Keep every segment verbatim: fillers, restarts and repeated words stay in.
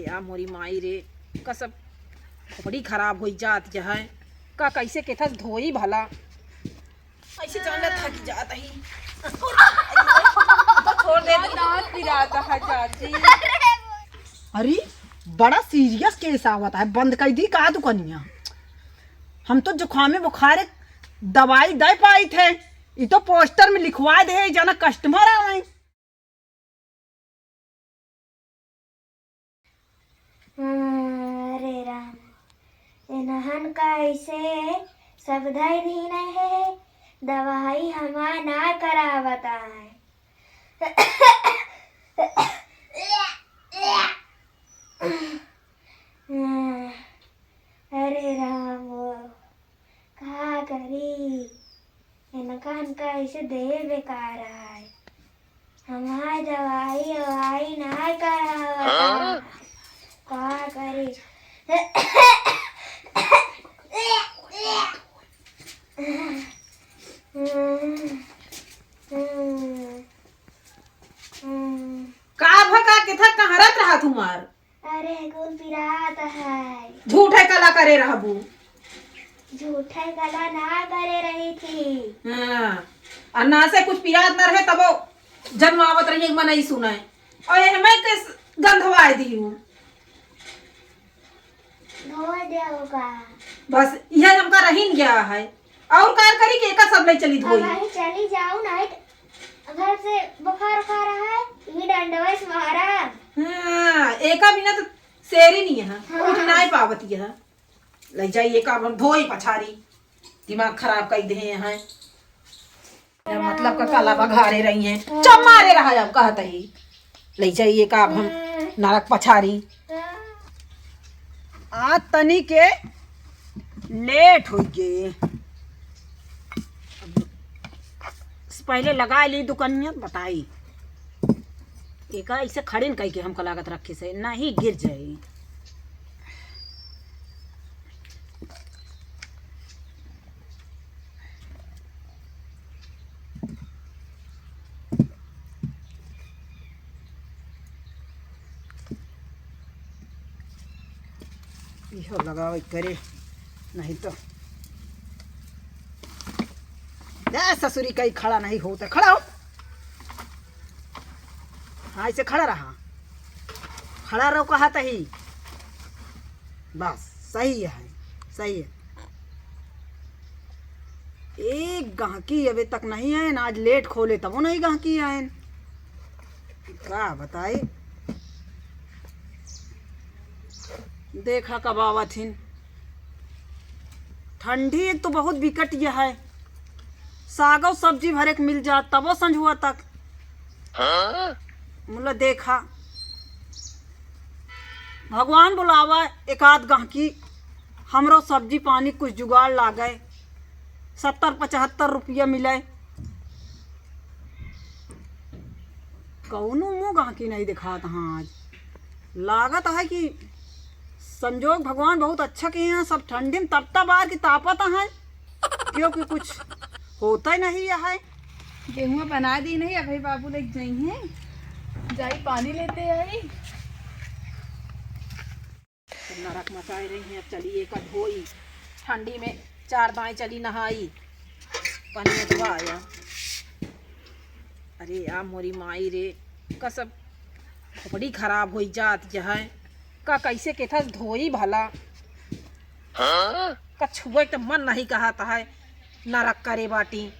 या मोरी माई रे, का सब खोपड़ी खराब होई जात है। का कैसे केथस धोई भला? ऐसे जान ले थक जात ही। तो छोड़ दे, दांत पिरात है चाची। अरे, बड़ा सीरियस केस आवत है, बंद कर दी का दुकनिया? हम तो जुकामे बुखारे दवाई दे पाई थे, ई तो पोस्टर में लिखवा दे, जना कस्टमर आवे। अरे राम, एनहन का ऐसे सब धई दीन है, दवाई हमार ना करावत आए। अरे राम, का करी? इनका, इनका ऐसे देह बेकार है। हमार दवाई ववाई ना करावत। हाँ? का करी? का भका के था, कहाँ रहत रहा तुम्हार? अरे, कुल पिरात है। झूठे कला करे रहबू। झूठे कला ना करे रही थी। हाँ, और ना से कुछ पिरात न रहे, तबो जन्मावत रही, एक मनई सुनाए। और ये हमें के गंधवाए दियो। धोए दे होगा। बस, यह हमका रहीन गया है। और कार करी के एका सब ले चली धोई। अब वहीं चली जाऊ, नहीं तो घर से बुखार उखार है, ये डंडवा से मारा। हाँ, एका बिना तो शेर ही नहीं है, हाँ। उठ नहीं पावत यह। ले जाइए का हम धोई पछारी, दिमाग खराब कर दे हैं। ये मतलब का काला बघारे रही हैं, चमारे रहा अब कहत ही। ले जाइए का अब हम नरक पछारी। आज तनी के लेट हो गए। पहले लगा ली दुकनिया, बताई। एका ऐसे खड़िन कई के हमका लागत रखे से, नहीं गिर जाई। इहो लगावे करे, नहीं तो। ए, ससुरी कहीं खड़ा नहीं होता, खड़ा हो। हाँ, ऐसे खड़ा रहा, खड़ा रहो, कहा तही। बस, सही है, सही है। एक गहकी अबे तक नहीं आयन, आज लेट खोले तबो नहीं गहकी आयन। का बताई, देखा कब आवत हिन। ठंडी एक तो बहुत बिकट यह है, सागो सब्जी भरे के मिल जात तबो संझुआ तक। मुला देखा, भगवान बुलावा एक आध गहकी, हमरो सब्जी पानी कुछ जुगाड़ लागे, सत्तर पचहत्तर रुपया मिले। कौनो मुँह गहकी नहीं दिखात हाँ आज। लागत है कि संजोग भगवान बहुत अच्छा किए हैं, सब ठंडी में तपता बार की तापत है, क्योंकि कुछ होता ही नहीं है। गेहुआ बना दी नहीं, अभी बाबू लेके जाई हैं, जाई पानी लेते आई। नरक मचाए रही हैं। अब चलिए का धोई, ठंडी में चार दाएं चली नहाई, पनिया धोआया। अरे या मोरी माई रे, का सब खोपड़ी खराब होई जात जहै, का कैसे केथस धोई भला। हाँ? का छुए के मन नहीं कहत है, नरक करे बाटी।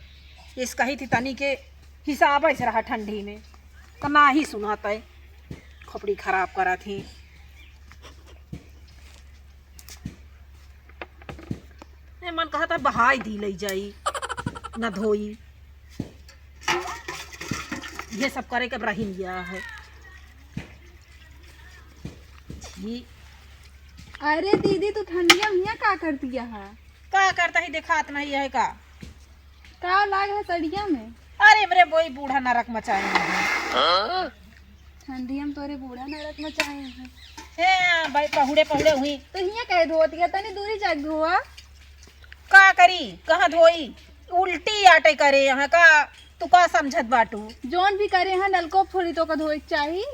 इस कही थी तनी के हिसाब ऐसे रहा ठंडी में, का नाही सुनत है, खोपड़ी खराब करत ही। ए, मन कहत है बहाई दी लई जाई, न धोई। ये सब करे के रहिन गया है। छी। अरे दीदी, तू ठंडिया में हियाँ का करती है? का करता ही, देखात नहीं है का? का लाग है सड़िया में? अरे मेरे बोई, बूढ़ा नरक मचाए हैं। ठंडिया में तोरे बूढ़ा नरक मचाए हैं। हे भाई, पहुड़े पहुड़े हुई। तो हियाँ कहे धोती है, तनी दूरी जाके धोआ। का करी, कहाँ धोई? उल्टी आटे करे यहाँ का, तू का समझत बाटू? जौन भी करे हैं, नलको फोरी तो का धोए के चाही।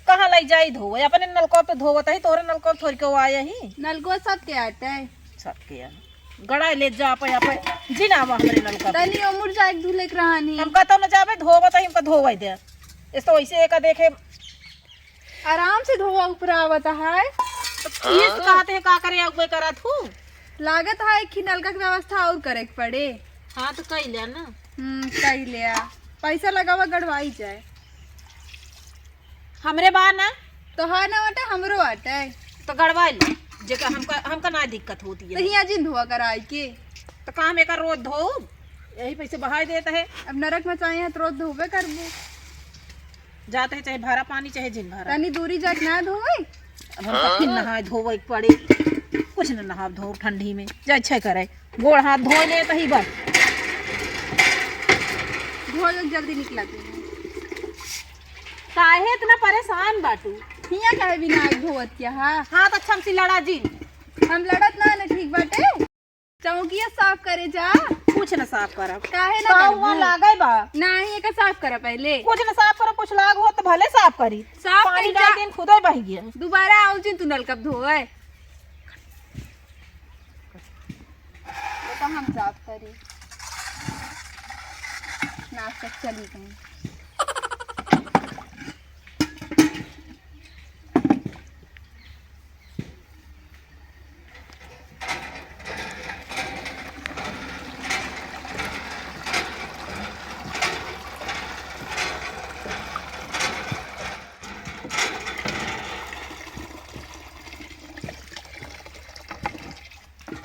कहाँ लइ जाई धोवे? अपने नलका पे धोवत ही, तोहरे नलका पे थोड़ी के आए ही। नलका सबके आटे। सबके आ। गड़ाई ले जा पे, पे। जिन आवा हमरे नलका पे। तनी उमुर जाए धुले के रहनी। हम कहतो न जाबे, धोवत ही, हमका धोवे दे। इस तो वैसे एका देखे। आराम से धोवा ऊपर आवत है। तो इस कहते हैं का करे, अगुए करा थू। लागत है कि नलका के व्यवस्था और करे के पड़े। हाँ, तो कई लिया ना। हम्म, कई लिया। पैसा लगावा, गड़वाई जाए। हमरे बा ना। तोहार ना बाटे, हमरो बाटे। तो गड़वाई लो, जेका हमका, हमका ना दिक्कत होती है। तो हियाँ जिन धोआ कराई के। तो काम एका रोज धो, यही पैसे बहाई देत है। अब नरक में चाहे तो रोज धोबे करबो। जात है चाहे भरा पानी, चाहे जिन भरा। तनी दूरी जाके ना धोवे। अब हमका फिर नहाए धोवे के पड़े। कुछ न नहाब धोब ठंडी में। जा अच्छा करे। गोड़ हाथ धोए ले तही बस। धो लो, जल्दी निकला तू। काहे इतना परेशान बाटू? हियाँ काहे बिना आग धोवत क्या हा? हाथ अच्छा हमसे लड़ा जिन। हम लड़त ना न, ठीक बाटे। चौकिया साफ करे जा। कुछ न साफ करब। काहे ना का करबू? हुआँ लागे बा? नाही, एका साफ करा पहले। कुछ न साफ करब, कुछ लाग हो तो भले साफ करी। साफ पानी करी डाल जा। दिन खुदे बह गया। दोबारा आऊ जिन तू नलका धोए। ये तो हम साफ करी। नाश्ता चली गई।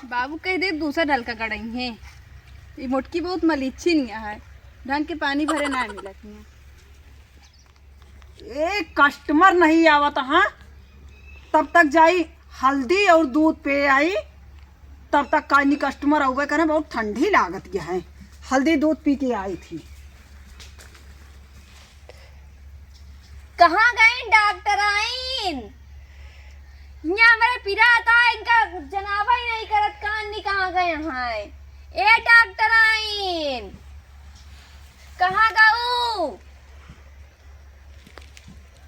बाबू कह दे दूसरा नलका गड़ई है। ये मोटकी बहुत मलिच्छी नहीं है, ढंग के पानी भरे ना मिलत है। ए, कस्टमर नहीं आवत, हाँ, तब तक जाई हल्दी और दूध पे आई, तब तक कानी कस्टमर आवे करे, बहुत ठंडी लागत गया है, हल्दी दूध पी के आई थी। कहाँ गई डॉक्टर आइन? यहाँ मेरे पिरा था, इनका जनाबा ही नहीं करत, कान नहीं कहाँ गए हैं। ए डॉक्टर आइन, कहाँ गऊ?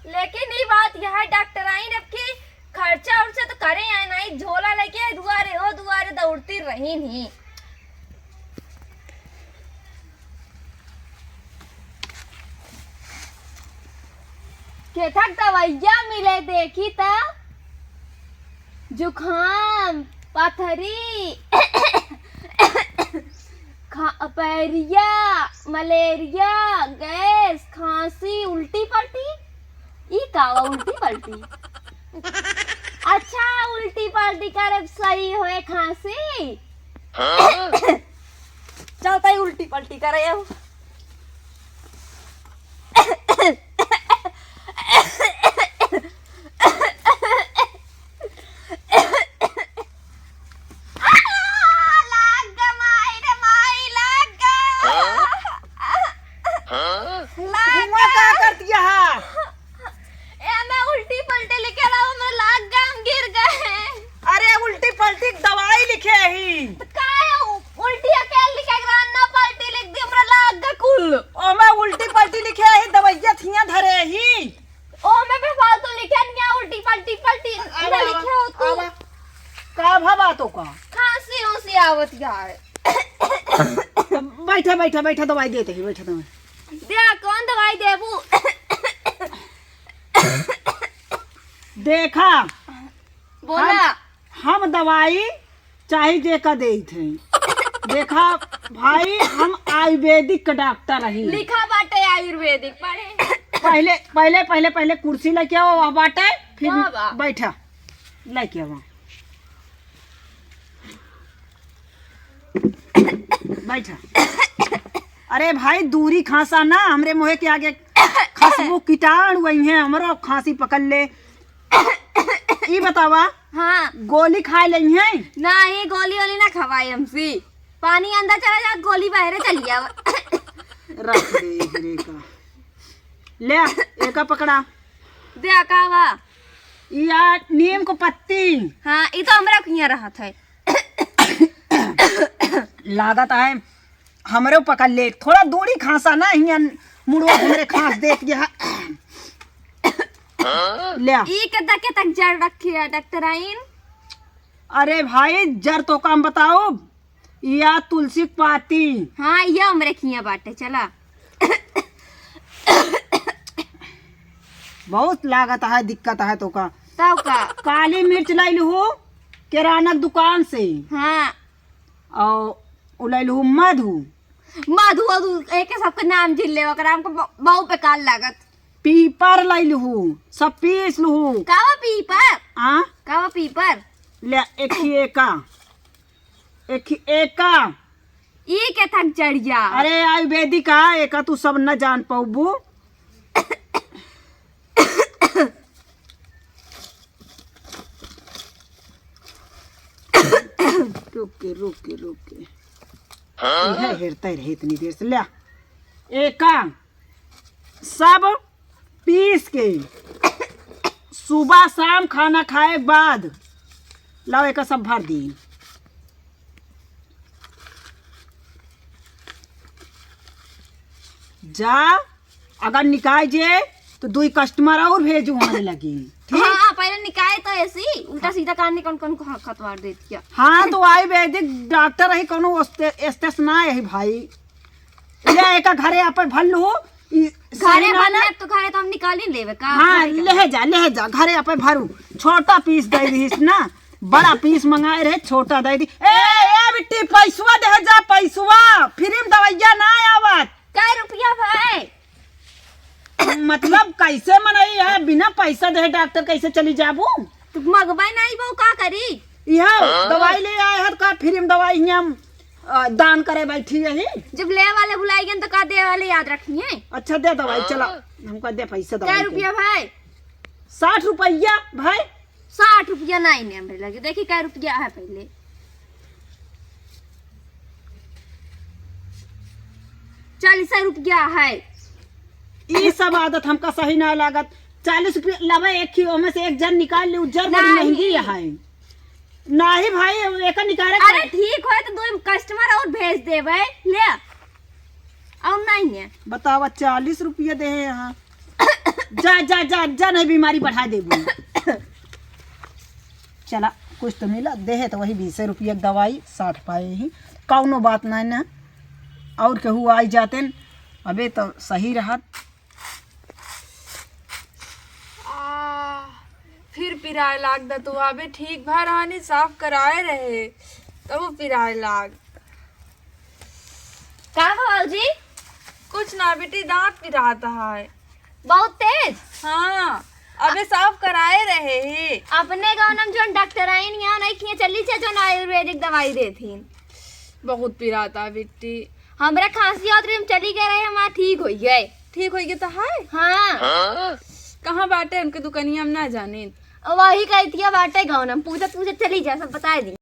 लेकिन ई बात यह है, डॉक्टर आइन अब की खर्चा उर्चा तो करे या नहीं, झोला लेके दुआरे हो दुआरे दौड़ती रही नहीं। केथक दवैया मिले देखी त जुखाम, पथरी, खा-, पैरिया, मलेरिया, गैस, खांसी, उल्टी पल्टी। ई का हुआ उल्टी पल्टी? अच्छा, उल्टी पल्टी करे सही होए खांसी। हाँ? चल तई उल्टी पल्टी करे अब। आ, लाग गा, माई रे माई, लाग गा। हाँ? लाग हुआँ गा। का करतिया हा? ए, मैं उल्टी पल्टी लिखे रहा हूँ, मैं लाग गा, हम गिर गए। अरे, उल्टी पल्टी दवाई लिखे ही। तो काहे उ-, उल्टी अकेल लिखे के रहा, ना पल्टी लिख दी, हमरा लाग गा कुल। ओ, मैं उल्टी पल्टी लिखे ही, दवाइया थिया धरे ही। ओमे पे फालतू लिखे नहीं है, उल्टी पल्टी पल्टी आवा, ना आवा, लिखे हो तू। आवा। का भा बातों का? खांसी उसी आवत यार। बैठा, बैठा, बैठा, दवाई देते ही, बैठा दवाई। दे, कौन दवाई देबू? देखा, बोला। हम, हम दवाई चाहे जे का देत हैं। देखा भाई, हम आयुर्वेदिक का डॉक्टर हई। लिखा बाटे आयुर्वेदिक, पढ़े। पहले, पहले, पहले, पहले कुर्सी लेके आओ, वहाँ बाटे, फिर वाह, वाह। बैठा, लेके आओ। बैठा। अरे भाई, दूरी खांसा ना, हमरे मुँहे के आगे खसबू कीटाणु आई हैं, हमरो खांसी पकड़ ले। ई बतावा, हाँ। गोली खाए लेई हैं? नाही, गोली वोली ना खवाई हमसे। पानी अंदर चला जात, गोली बाहरे चली आवा। रख दे एकरे का। ले, एका पकड़ा। दे, का बा? ई आ नीम को पत्ती। हाँ, ई तो हमरा किहाँ रहत है। लागत है हमरे पकड़ ले, थोड़ा दूरी खांसा ना, हियां मुड़वा हमरे खांस देत गया। ल्या। ई के दके तक जड़ रखे है डॉक्टराइन। अरे भाई, जड़ तो काम बताओ, या तुलसी के पाती। हाँ, ये हमरे खिया बाटे, चला। बहुत लागत है, दिक्कत है तो का। तब का? काली मिर्च लाई लूहू किराना के दुकान से। हाँ। और उ लाई लूहू मधु। मधु, मधु, एके सबके नाम झिल ले, ओकरा हमको ब-, बहुत बेकार लागत। पीपर लाई लूहू, सब पीस लूहू। कावा पीपर? आ? कावा पीपर? ले, एक ही एका। एक ही एका। ई के थक चढ़िया। अरे, आयुर्वेदिक आ, एका तू सब न जान पौबू। रुक के, रुक के, रुक के। इहे हेरते रहे इतनी देर से। ल्या, एका सब पीस के सुबह शाम खाना खाए के बाद लाओ, एका सब भर दी। जा, अगर निकाय जे तो दुई कस्टमर और भेजू हमारे लगी। ठीक? हाँ, पहले निकाय तो ऐसी उल्टा सीधा कान निकल कौन को खतवार देती है। हाँ, तो आयुर्वेदिक डॉक्टर है, कोनो ओस्ते-, एस्तेस ना है भाई। ले एका घरे आपे भर लू, ई घरे सही ना भर ना। ले, तो घरे तो हम निकाल ही लेवे का? हाँ, घरे का? ले जा, ले जा, घरे आपे भरू। छोटा पीस दे दीस ना, बड़ा पीस मंगाए रहे, छोटा दे दी। ए, ए बिट्टी, पैसवा दे जा, पैसवा, फ्री में दवाइया ना आवत। कै रुपया भाई? मतलब कैसे मनई है, बिना पैसा दे डॉक्टर कैसे चली जाबू? तू मगबे नहीं बो, का करी? यह दवाई ले आए हर का, फ्री में दवाई हियाँ हम, अ, दान करे बैठी यही। जब ले वाले बुलाई गए तो का दे वाले याद रखिए। अच्छा दे दवाई, चला, हमका दे पैसा दवाई कै के। रुपया भाई? साठ रुपया भाई। साठ रुपया नहीं ने हमरे लगे, देखी कै रुपया है पहले। चालीस रुपया है। ई सब आदत हमका सही ना लागत। चालीस रुपया लबे एक ही, ओमे से एक जन निकाल ले, उज्जर बड़ी नहीं। महंगी है। नाही भाई, एका निकाले अरे के। ठीक होए तो दो कस्टमर और भेज देबे, ले। और नहीं है। बतावा, चालीस रुपया दे है यहाँ। जा, जा, जा, जा, नहीं बीमारी बढ़ा देबू। चला, कुछ तो मिला, दे है तो वही बीसे रुपया के दवाई, साठ पाए ही, कौनो बात नहीं ना। और केहू आई जाते न, अबे तो सही रहत। आ, फिर पिराए लाग दतुआ, अबे ठीक भा रहनी, साफ कराए रहे, तब पिराए लाग। का बा बाबूजी? कुछ ना बेटी, दांत पिरात है। बहुत तेज? हाँ, अबे साफ कराए रहे ही। अपने गाँव में जोन डॉक्टराइन यहाँ नहीं किए, चली जा जोन आयुर्वेदिक दवाई देथिन। बहुत पिराता बिट्टी। हमरा खांसी आवत रही, हम चली गए रहे, हम ठीक हो गए। ठीक हो गए तो है? हाँ। कहाँ बाटे उनके दुकनिया, हम ना जानिन। वही कहतिया बाटे गाँव में, पूछत पूछत चली जा, सब बताए दी।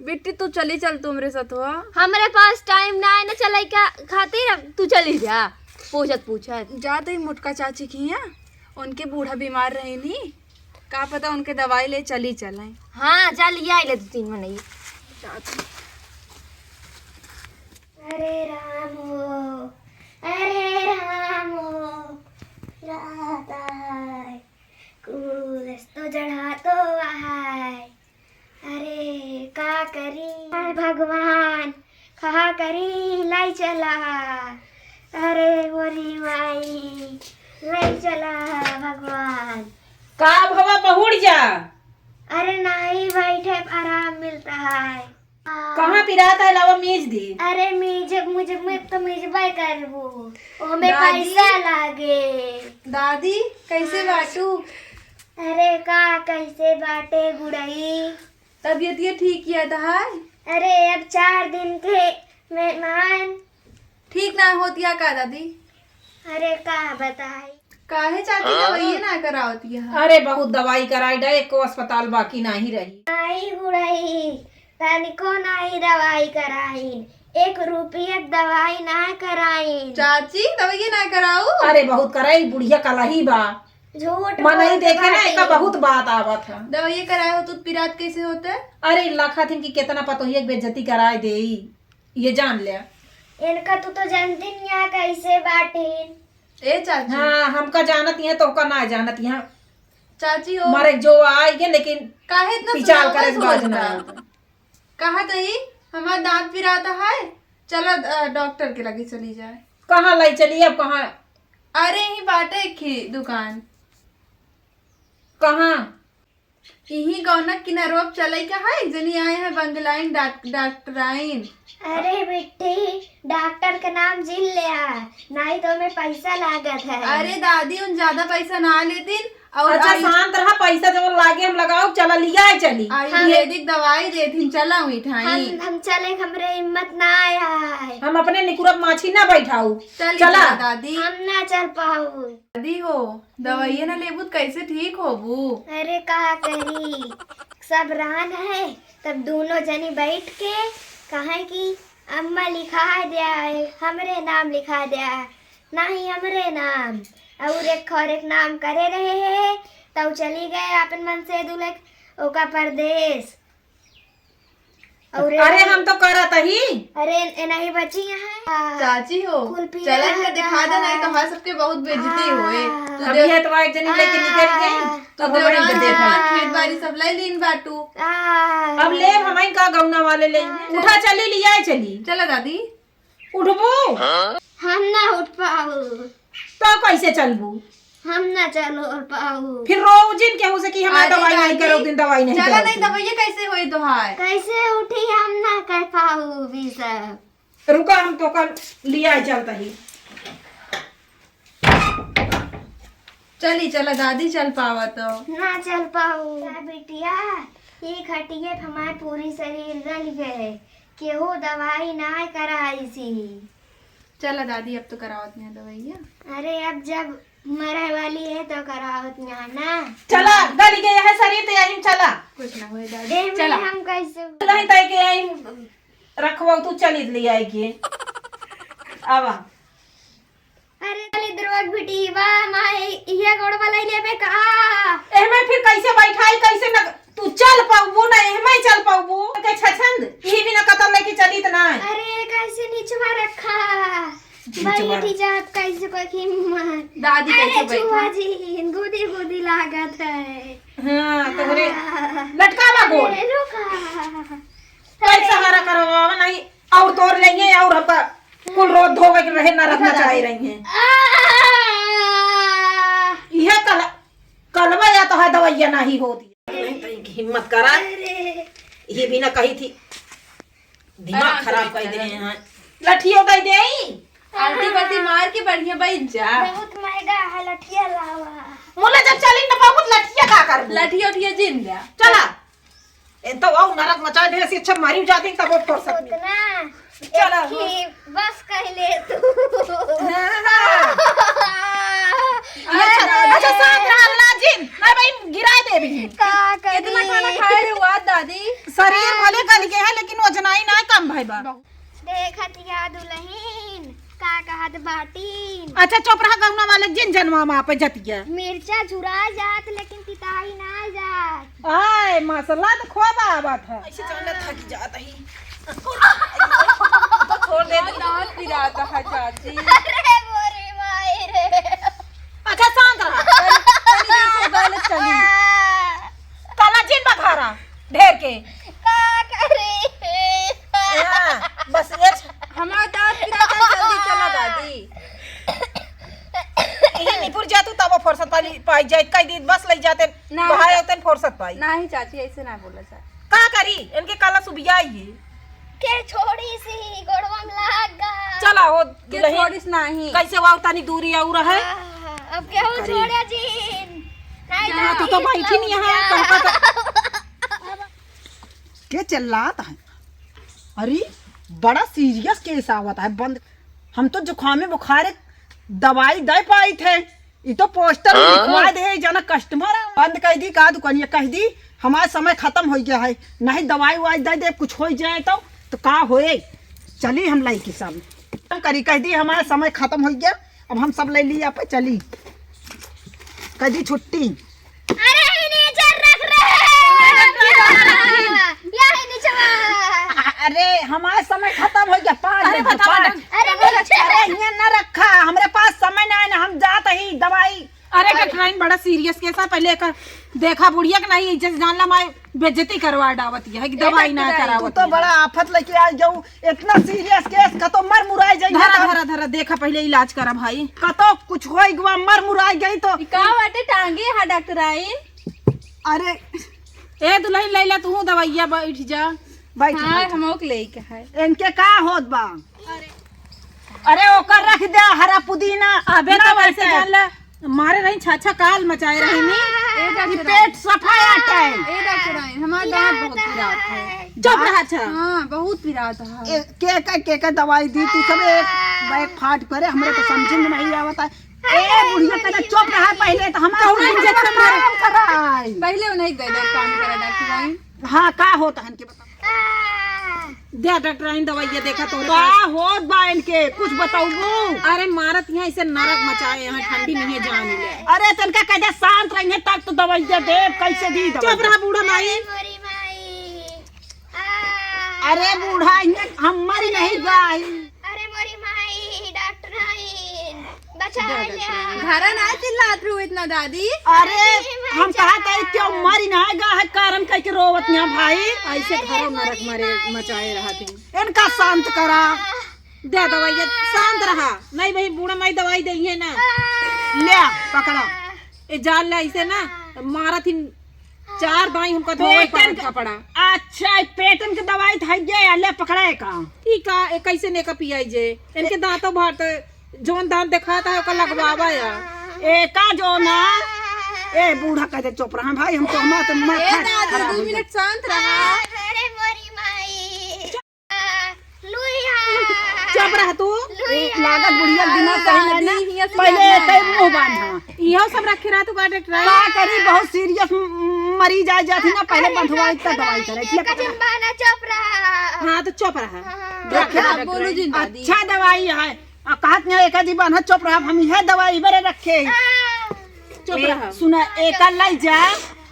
बिट्टी, तू चली चल, तू हमरे साथ हुआ। हमरे पास टाइम ना है ना चले का खातिर, अब तू चली जा। पूछत पूछत। जा तो ही मोटका चाची की है, उनके बूढ़ा बीमार रहे नी, का पता उनके दवाई ले चली चले। हाँ, जा लिया ले दो तीन मनई। जा तू। अरे राम हो, अरे राम हो, रात आय, कुछ तो जड़ा तो आय। अरे का करी, हाय भगवान, का करी, लाई चला। अरे मोरी माई, लाई चला भगवान। का भवा, पहुड़ जा। अरे नहीं, बैठे आराम मिलता है। कहाँ पिरात है, लावा मीज दी। अरे मीज, मुझे, मैं तो मीजबे करबू, ओमे दादी। पैसा लागे। दादी, कैसे हाँ। बाटू? अरे का, कैसे बाटे गुड़ई? तबीयत ये ठीक किया था है? अरे अब चार दिन के मेहमान। ठीक ना होतिया का दादी? अरे का बताई? काहे चाची दवाइये ना करावतिया है? अरे बहुत दवाई कराई डा, एको अस्पताल बाकी नाही रही। नाही गुड़ई, तनिको नाही दवाई कराइन, एक रुपया दवाई ना कराइन। चाची दवाइये ना कराऊ? अरे बहुत कराई, बुढ़िया कलही बा। झूठ मनई बोलत देखे ना, बाटे। एका बहुत बात आवत है। दवाइये कराए हो तो पिरात कैसे होते? अरे लखा थिन कि केतना पतोहिया के बेइज्जती कराए देई, ये जान ले। इनका तू तो जानती नहीं है कैसे बाटिन। ए चाची। हाँ, हमका जानत यहाँ तो का ना जानत यहाँ। चाची हो। मारे जो आइगे, लेकिन काहे इतना पिचाल सुनावत करे के बात बोलता? ना। कहा तही, हमार दाँत पिरात है, चला, अ, डॉक्टर के लगे चली जाए। कहाँ लाई चली अब, कहाँ? अरे, यहीं बाटे एक ही दुकान। कहाँ? यहीं गौना किनारो चले का है, एक जनी आए हैं बंगलाइन डाक-, डॉक्टराइन। अरे बिट्टी, डॉक्टर का नाम जिन ले आ, नाहीं तो ओमे पैसा लागत है। अरे दादी, उन ज्यादा पैसा ना लेतिन, और अच्छा, आई-, शांत रहा, पैसा जवन लागे हम लगाउब, चला लियाए चली। आयुर्वेदिक दवाई देथिन, चला उठाई। हम, हम चले, हमरे हिम्मत ना आया है। हम अपने निकुरब माछी ना बैठाउब। चली चला। चला दादी। हम ना चल पाउब। दादी हो, दवाइया ना लेबू त कैसे ठीक होबू? अरे का करी, सब रान है, तब दोनों जनी बैठ के कहे कि अम्मा लिखा द्या है, हमरे नाम लिखा द्या है, नाहीं हमरे नाम। और एक और एक नाम करे रहे हैं, तब चली गए आपन मन से दुलक ओका परदेस। और अरे, हम तो करत ही। अरे, ए नहीं बची यहाँ। चाची हो, कुल पीला चलन के दिखा दे, नहीं तो हमारे सबके बहुत बेइज्जती होए। तू अब देख, ये तो एक जनी लेके निकल गई, तू अब देख, हमारे इनके देखा। खेत बाड़ी सब ले लीन बाटू। अब ले हमारे का गौना वाले ले। उठा, चली, लियाए चली। चला दादी। उठबू? हम ना उठ पाऊ। तो कैसे चलबू? हम ना चल पाऊ। फिर रो जिन केहू से कि हमार अरे दवाई नहीं दादी, करो, दिन दवाई नहीं चला करो। नहीं, दवाई कैसे होई तोहार? कैसे उठी, हम ना कर पाऊ भी सब। रुका, हम तो कल लिया चलता ही। चली, चला दादी, चल पावा तो। ना चल पाऊ। का बिटिया, ये खटिए पे हमार पूरी शरीर गल गए, केहू दवाई ना कराई सी। चला दादी, अब तो करावत नहीं दवाइया। अरे, अब जब मरे वाली है तो करावत नहीं ना। चला, गल गए है शरीर तो यहीं चला। कुछ ना होए दादी, एमे चला। हम कैसे नहीं तय के यहीं रखबो, तू चली ले आई के। आवा। अरे, चली द्रोग बिटी, बा, माई, इहे गोड़वा लई लेबे का? एहमे फिर कैसे बैठाई, कैसे न, तू चल पाउबू ना, एहमे चल पाउबू। के छछंद, इही बिना कतौ लेके चली त ना। अरे, कैसे निचवा रखा? निचवा बैठी रख। जात कैसे कोई हिम्मत? दादी, अरे, कैसे बैठा? छुआ जी, गुदी गुदी लागत है। हाँ, तोहरे हाँ। लटकावा गोड़। अरे, रुका। कई सहारा करवावा नहीं, और तोर लेंगे, और हमका कुल रोज धोवे के रहे, ना रखना चाहे रही है। आ! यह कल-, कलवा या तो है दवाइया नहीं होती। नहीं तो इनकी हिम्मत करा। अरे। ये भी ना कही थी, दिमाग अरे, खराब कर दे हैं। लठियो दे दे। आंटी बल्टी मार के बढ़िया बैठ जा। बहुत महंगा है लठिया लावा। मुला जब चली न बहुत लठिया का करबू? लठिया उठिया जिन जा। चला। ए तो वो नरक मचा दे, ऐसी अच्छा मारी जाती तब वो फुर्सत में। उतना चला। एक ही बस कह ले तू। हाँ। अच्छा, अच्छा, शांत रहा, ना जिन। नहीं भाई, गिराए दे भी। का करी? कितना खाना खाए रहे हो आज, दादी? शरीर भले गल गए है, लेकिन वजनाई ना कम भाई बा। देखत या दुलहिन, का कहत बाटीन? अच्छा, चुप रहा, गौना वाले जिन जनवा में आप जतिया। मिर्चा झुरा जात, लेकिन पिताई ना जात। आय, मसाला तो खूब आवत है। ऐसे जान ले थक जात ही। तो छोड़ दे दे। दांत पिरात है, चाची। अरे, मोरे माई रे। अच्छा, शांत रहा। तनी, तनी देर से उधर ले चली। काला जिन बघारा, ढेर के। का करे? हाँ, बस ये छ- हमार दांत पिरात है, जल्दी चला दादी। यही निपुर जा तू, तब वो फुर्सत पाली पाई जाए। कई दिन बस लई जाते, नहीं बाहर चा-, होते फुर्सत पाई। नहीं चाची, ऐसे ना बोला चाची। का करी? इनके काला सुबिया ही। के छोड़ी सी, गोड़वा में लाग गा। चला हो, के दुलहिन। छोड़ी सी नहीं। कैसे वाव तनी दूरी और है? आहा, अब केहू करी। छोड़े जिन। नहीं यहाँ तो, तो तो बैठी नहीं है, तुमका तो। के चिल्लात है? अरे, बड़ा serious case आवत है। बंद, हम तो जुकामी बुखारे दवाई दे पाई थे, ई तो पोस्टर में हाँ? लिखवा दे, जना कस्टमर बंद कर दी का दुकानिया, कह दी हमारा समय खत्म हो गया है, नहीं दवाई वाई दे दे, कुछ हो जाए तो, तो का होए? चली हम लइके सब हम करी, कह दी हमारा समय खत्म हो गया, अब हम सब ले ली आप चली, कह दी छुट्टी। अरे, ई नीचे रख रहे हैं। यही नीचे। अरे, हमारा समय खत्म हो गया, पाँच अरे, बजे, बता, पाँच। बता। अरे, नीचे। अरे, यहाँ ना रखा, हमरे पास समय ना है ना, हम जात ही दवाई। अरे, अरे। कठिनाई बड़ा serious ऐसा पहले एकर देखा बुढ़िया के नहीं इज्जत जान ला, मैं बेइज्जती करवा डावत है कि दवाई ना करावत तू तो है। बड़ा आफत लेके आ जाऊ, इतना सीरियस केस, कतो मर मुराई जाई। धरा, धरा, धरा, देखा पहले इलाज करा भाई। कतो कुछ होई गवा, मर मुराई गई तो। ई का बाटे टांगे हा डॉक्टर आई? अरे ए दुल्हन लैला तू दवाइया बैठ जा। बैठ, हाँ, बैठ। हम ओक लेके है। इनके का होत बा? अरे ओकर रख दे हरा पुदीना। अबे ना तो वैसे बैठे। जान ला, मारे रही छाछा काल मचाए रही नी। ए डॉक्टर पेट सफा आटे। ए डॉक्टर आई, हमार दांत बहुत पिरात है। चुप रहा, अच्छा। हाँ, बहुत पिरात है। ए, के का, के का दवाई दी तू सब एक बैग फाट करे, हमरे तो समझ में नहीं आवत है। ए बुढ़िया, तने चुप रहा पहले तो हम कहूँ इंजेक्शन मारे। काम कराई। पहले उन्हें दे दे काम करा डॉक्टर आई। हाँ, का होता है इनके बता। दे डॉक्टराइन दवाइया देखा तो का होत बा इनके, कुछ बताउबू? अरे मारत यहाँ इसे नरक मचाए, यहाँ ठंडी नहीं है जान ले। अरे तनका कह दे शांत रहिए तब तो दवाइया दे, कैसे दी दवाई? चुप रहा बूढ़ा माई। अरे मोरी माई। आ। अरे बूढ़ा इन्हें हम मरी नहीं गई। अरे मोरी माई, डॉक्टराइन। बचा ले। घरा ना चिल्लात रहू इतना दादी। अरे, हम कहा था क्यों मरी ना गा है कारण कह के रोवत ना भाई। ऐसे घरों नरक मरे मचाए रहा थे। इनका शांत करा। दे दवाई, ये शांत रहा। नहीं भाई, बूढ़ा माई दवाई दे है ना। ले, पकड़ा। ए, जान ले ऐसे ना, मारा थी चार दाई हमका धोवे पेटन पड़त के कपड़ा। अच्छा, ई पेटन के दवाई था ये, ले पकड़ा है का? ई का, ए, कैसे ने का पियाई जे? इनके दांतों भार तो जौन दांत दिखाता है, ओका लगवावा या। ए, का जो ना? ए, बूढ़ा कह दे, "चुप रहा भाई, हम तो हमार तो माथा ए, दादा, खराब दो हो मिनट जाए।" शांत रहा। अरे मोरी माई। लुइया। चुप रह तू। लुइया। लागत बुढ़िया दिमाग अरे सही है ना। दादी, हिया से पहले ना। कई मुंह बांधा। इहो सब रखे रहा तू का डॉक्टर? का करी, बहुत सीरियस म-, मरीज आ जाती ना, पहले अरे बंधवा इतना डॉक्टर, दवाई करे, ये इसलिए कजन बाना चुप रहा। हाँ, तो चुप रहा। हाँ। रखे रहा आप बोलो डॉक्टर। जिन दादी। अच्छा दवाई है। आ, कहत नहीं एक आधी बांधा चुप रहा, हम यह दवाई बरे रखे। हाँ। चुप ए, रहा। सुना, एका लई जा,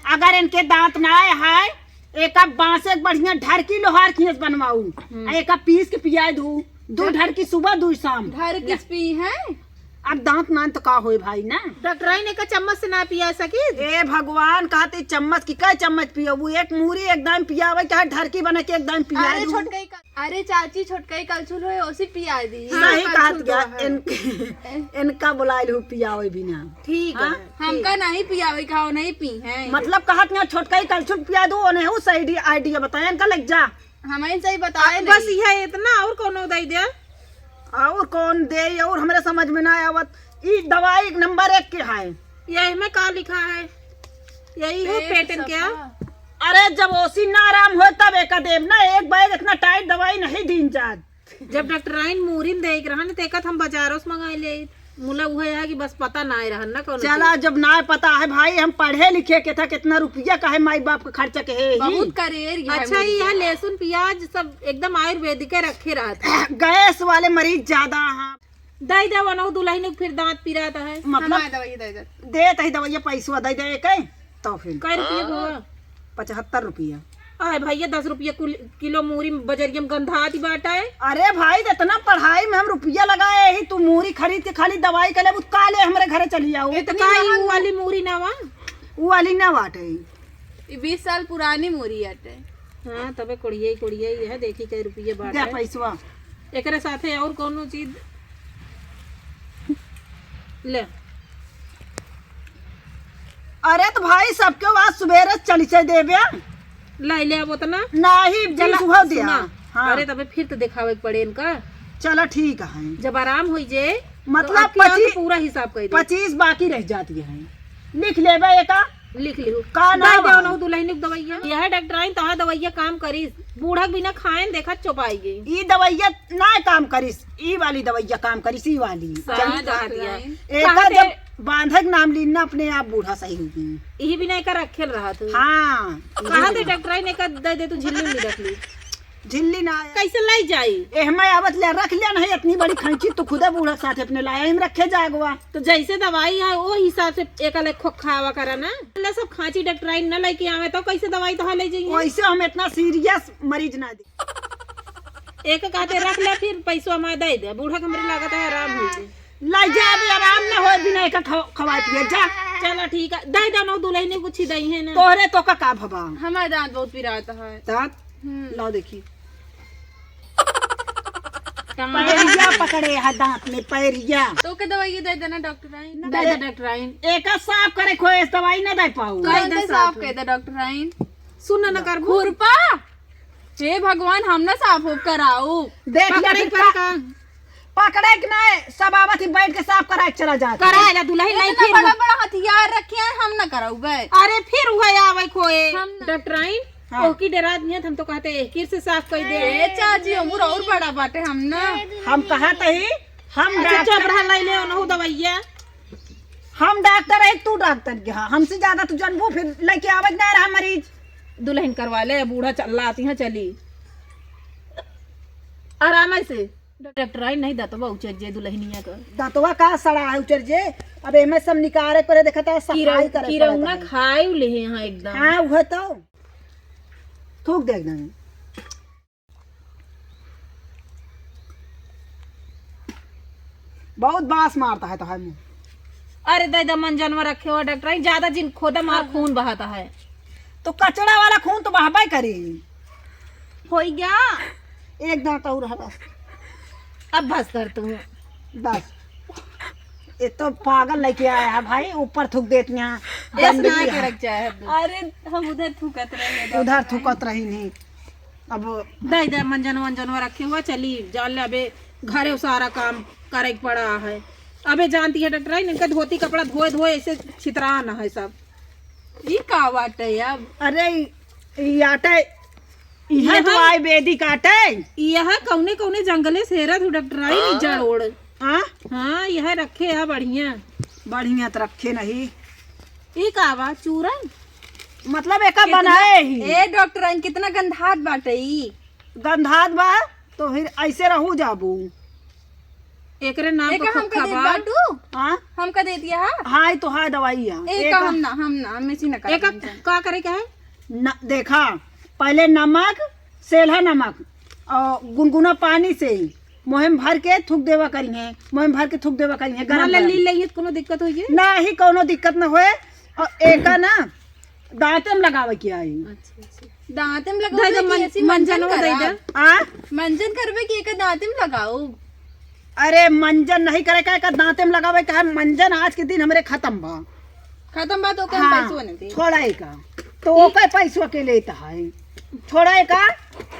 अगर इनके दांत ना आए है, एका बांसे एक बढ़िया ढरकी लोहार खींच बनवाऊ। हम्म। आ एका पीस के पिया दू, दू ढर- ढरकी सुबह, दू शाम। ढरकी पी है? अब दांत नान तो का होए भाई ना। डॉक्टराइन एका चम्मच से ना पिया सकी? ए भगवान, कहते चम्मच की कई चम्मच पियबू? एक मूरी एक दाम पियावे, चाहे ढरकी बना के एक दाम पिया अरे दू। छोटकई का, अरे चाची, छोटकई कलछुल होए, ओसी पिया दी। हाँ, सही कलछुल कहत तो गया, है। इन-, इनका बुलाइल हूँ पियावे बिना। ठीक हाँ? है। हमका नहीं पियावे का, वो नहीं पी है। मतलब कहत ना छोटका ही कलछुल पिया दो, उन्हें वो सही डी-, आइडिया बताया, इनका लग जा। हमें सही बताए अब बस नहीं। यह इतना और कौनो दे दे? और कौन दे, और हमरे समझ में ना आवत। ई दवाई नंबर एक के है। यही में का लिखा है? यही हो पेट पेटन क्या? सफा। अरे जब ओसी ना आराम हो तब एका देब ना, एक बैग इतना टाइट दवाई नहीं दीन जात। जब डॉक्टराइन मूरिन देख रहन, तो एकत हम बाजारों से मंगाई ले। मुला उहे है कि बस पता ना रहन ना कौनो चला, चीज। जब ना पता है भाई, हम पढ़े लिखे के था, कितना रुपया का है माई बाप का खर्चा के है ही। बहुत करेर ये है अच्छा, मुर्गा। ये यहाँ लहसुन प्याज सब एकदम आयुर्वेदिक रखे रहत है। गैस वाले मरीज ज्यादा हैं। दे दे वनऊ दुल्हन के फिर दांत पिरात है। मतलब हमारे दवाई दे दे। देत है दवाइया, पैसवा दे दे के, तो फिर कै रुपया हुआ? पचहत्तर रुपया। आए भैया, दस रुपया कुल-, किलो मूरी बजरिया में गंधात ही बाटा है। अरे भाई, इतना पढ़ाई में हम रुपया लगाए ही, तू मूरी खरीद के खाली दवाई के लेबू, काले हमरे घरे चली आओ। इतना इतनी ही महंग ऊ वाली मूरी ना वा? ऊ वाली ना बाटे। ई बीस साल पुरानी मूरी आटे। हाँ, तबे कोड़िया ही कोड़िया ही है, देखी कै रुपया बाटे। दे पैसवा। एकरे साथे और कौनो चीज ले। अरे तो भाई, सबके बाद सुबेरे चली से देबे। लाई ले अब उतना। नहीं, चला, सुबह दिया। सुना। हाँ। अरे तबे फिर तो दिखावे के पड़े इनका। चला ठीक है। जब आराम होई जे, मतलब तो आपके यहाँ पच्चीस, पूरा हिसाब कर दे। पच्चीस बाकी रह जाती है। लिख लेबे एका। लिख लिहू। का नाम दे है? देवनऊ दुल्हन के दवैया। यह डॉक्टराइन तोहार दवैया काम करिस। बूढ़ा के बिना खाए न देखा चुपाई गई। ई दवैया ना काम करिस, ई वाली दवैया काम करिस, ई वाली। सही कहा दिया। एका कहाँ से? जब बांधे के नाम लीन ना, अपने आप बूढ़ा सही हो गई। यही बिना एका रखे रहा तू। हाँ। कहाँ से डॉक्टराइन एका दे दे, तू झिल्ली में रख ली। झिल्ली ना आया। कैसे लाई जाई? एहमे आवत ले रख लिया नहीं, इतनी बड़ी खैंची तो खुदे बूढ़ा साथ अपने लाया, हम रखे जागवा। तो जैसे दवाई है, वो हिसाब से एक अलग खोखावा करा ना। ले सब खांची डॉक्टराइन न लेके आवे, तो कैसे दवाई तो ले जाइए? वैसे हम इतना सीरियस मरीज ना दे। एक कहते रख ले, फिर पैसवा हमारे दे दे, बूढ़ा के हमरे लागत है आराम हो जाए। लाई जा, अभी आराम न होए बिना एका खव-, खवाए पिए, जा। चला ठीक है, दे दे नौ दुलहिनी कुछ ही दई है ना। तोहरे तो का, का भवा? हमार दाँत बहुत पिरात है। दाँत? हम्म। लाओ देखी। पैरिया पकड़े है दाँत में, पैरिया। तो के दवाई दे देना डॉक्टराइन। दे दे डॉक्टराइन। एका साफ करे खोए, दवाई न दे पाऊ। कह दे साफ, कह दे डॉक्टराइन। सुन न करबू। खुरपा। हे भगवान, हम ना साफ उफ कराऊ। देख ले पकड़े फिर के पा-, पड़ेगा। पकड़े के नाय, सब आवत ही बैठ के साफ कराए के चला जात। कराए ला दुलहिन नहीं इतना फिर बड़ा बड़ा हथियार रखे हैं, हम ना कराउबे। अरे फिर उहे आवे खोए। हम ना। डॉक्टराइन, हाँ। ओकी डरा दिया, हम तो कहते एक से साफ कर दे। ए चाची, उम्र और बड़ा बाटे हम ना। हम कहत ही, हम अच्छा, डॉक्टर चुप रहा, लाई ले ओनहु दवाइया। हम डॉक्टर है, तू डॉक्टर के हा, हमसे ज्यादा तू जानबू, फिर लेके आवे के ना रहा मरीज। दुलहिन करवा ले, बूढ़ा चल आती है, चली आराम से। डॉक्टराइन नहीं, दतवा उचर जे दुलहिनिया का। दतवा का सड़ा है उचर जे? अब एमे सब निकारे परे देखता, सफाई किरौ-, करे किरौना पड़त है। खाए लेहे हैं एकदम। हाँ, उहे तो। थूक दे एकदम। बहुत बास मारता है तोहार मुँह। अरे दादा, मंजनवा रखे हो डॉक्टराइन, ज्यादा जिन खोदा मार खून बहाता है। तो कचड़ा वाला खून तो बहबे करी। होई गया। एक दांत और है बस। अब बस कर तू। बस। ये तो पागल लेके आया है भाई, ऊपर थूक देती हैं। ऐसे ना गंदगी के है। रख जाए है। अरे हम उधर थूकत रहे हैं, उधर थूकत रही नहीं। अब दे दे मंजन वंजनवा रखे हुआ, चली जान ले, अबे घरे सारा काम करे के पड़ा है। अबे जानती है डॉक्टराइन, इनका धोती कपड़ा धोए धोए ऐसे छितरान है सब। ई का बाटे अब? अरे ई आटे, इहे तो आयुर्वेदिक आटे। यह कौने कौने जंगले से हेरत हूँ डॉक्टराइन, ई जड़ ओड़। हाँ? हाँ, यह रखे है बढ़िया। बढ़िया तो रखे नहीं। ई का बा, चूरन? मतलब एका कितना बनाए ही। ए डॉक्टराइन, कितना गंधात बाटे ई। गंधात बा, तो फिर ऐसे रहू जाबू। एकरे नाम एका पर हमका खोखा देत बा। बाटू? हाँ? हमका दे दिया है? हाँ, ई तो है दवाई है। एका एका हम ना, हम ना, हम ऐसी ना एका करते हैं। का करे के है? न, देखा, पहले नमक, सेल्हा नमक और गुनगुना पानी से ही मोहेम भर के थूक देवा करिहे, मोहेम भर के थूक देवा करिहे, गरम मान ले गरम। ली लेंगे तो कोनो दिक्कत होई है? ना ही कोनो दिक्कत न होए। और एका ना दांते में लगावे के आई। अच्छा, अच्छा। दांते में दे लगावे दे के मन-, ऐसी मंजन मंजन दे कराब। दे। आ? मंजन करबे कि एका दांते में लगाओ। अरे मंजन नहीं करे का, एका दांते में लगावे का है। मंजन आज के दिन हमरे खत्म बा। खत्म बा तो ओकर हाँ, पैसो नहीं दे। छोड़ा एका। तो ई ओकर पैसो के लेता है। छोड़ा एका।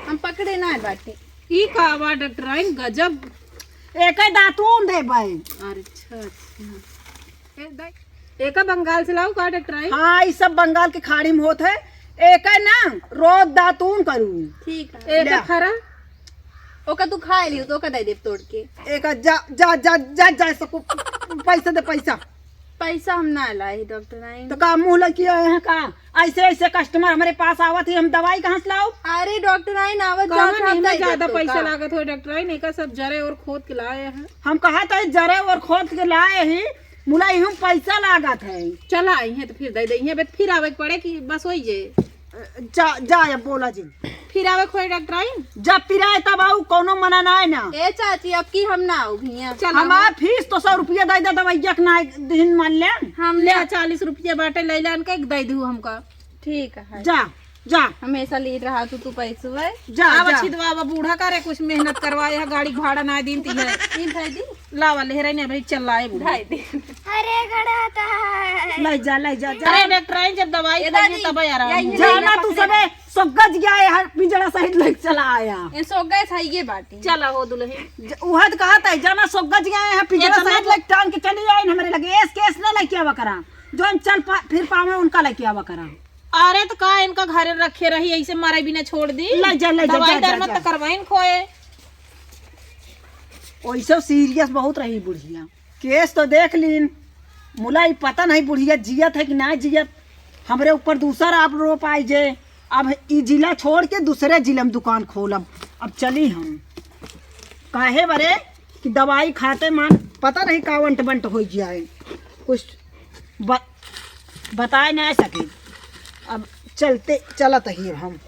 हम पकड़े ना बाटे। ई का बा डॉक्टराइन गजब। एके दातून देबै। अच्छा, अच्छा। ए, दाई, एका बंगाल से लाऊ का डॉक्टराइन? हाँ, ई सब बंगाल के खाड़ी में होत है। एके ना रोज दातून करू। ठीक है। एका ल्या। खरा? ओका तू खाए लियो तो ओका दे देब तोड़ के। एका जा, जा, जा, जा, जा, सबको पैसा दे, पैसा। पैसा हम ना लाई डॉक्टराइन। तो का मुँह लगी आए हैं का? ऐसे, ऐसे कस्टमर हमरे पास आवत ही, हम दवाई कहाँ से लाओ? अरे डॉक्टराइन आवत कहाँ जात नहीं, हम हमें ज्यादा पैसा लागत हो डॉक्टराइन, एका सब जरे और खोद के लाए हैं। हम कहा था जरे और खोद के लाए ही, मुला इहूँ पैसा लागत है। चला आई हैं तो फिर दे दे, यहाँ पे फिर आवे के पड़े कि बस वही जे। जा, जा, अब बोला जी। फिर आवे खोए डॉक्टराइन? जब पिराए तब आऊ, कौनो मना ना है ना। ए चाची, अब की हम ना आऊ भैया। चल हमार आऊ। फीस तो सौ रुपया दे दे, दवाइया के ना दिन मान ले। हम ले ना। चालीस रुपया बाटे, ले लान के दे दू हमका। ठीक है। जा, जा। हमेशा ली रहा तू, तू पैसो है। जा, अब जा। अच्छी दवा, अब बूढ़ा करे, कुछ मेहनत करवाए है, गाड़ी भाड़ा ना दिन ती है। ई भाई दी। लावा, लेहराइन अबे चल लाए बूढ़ा। भाई दे। अरे गड़ा था। ले जा, ले जा, जा। अरे डॉक्टराइन जब दवाई ये खाइए दादी, तब आराम यही हो। जाना तू पकड़े। सबे सोगज गया है, हर पिंजरा सहित लेके चला आया। ये सोगज है ये बाटी। चला हो दुल्हन। ज-, उहद कहा था, जाना सोगज गया है, पिंजरा इतना सहित लेके टांग के चली आई हमरे लगे। एस केस ना लेके आवा करा। जोन चल पा-, फिर पावे उनका लेके आवा करा। अरे तो का इनका घरे रखे रही, ऐसे मारे बिना छोड़ दी? ले जा, ले जा, दवाई जा, जा, दर मत जा। करवाइन खोए। ओइसे सीरियस बहुत रही बुढ़िया। केस तो देख लीन, मुला ई पता नहीं बुढ़िया जियत है कि ना जियत। हमरे ऊपर दूसर आरोप आई जे अब ई जिला छोड़ के दूसरे जिले में दुकान खोलब। अब चली हम, काहे बरे कि दवाई खाते मान पता नहीं का अंट बंट हो जाए, कुछ ब-, बताए ना सके। अब चलते, चलत ही हम।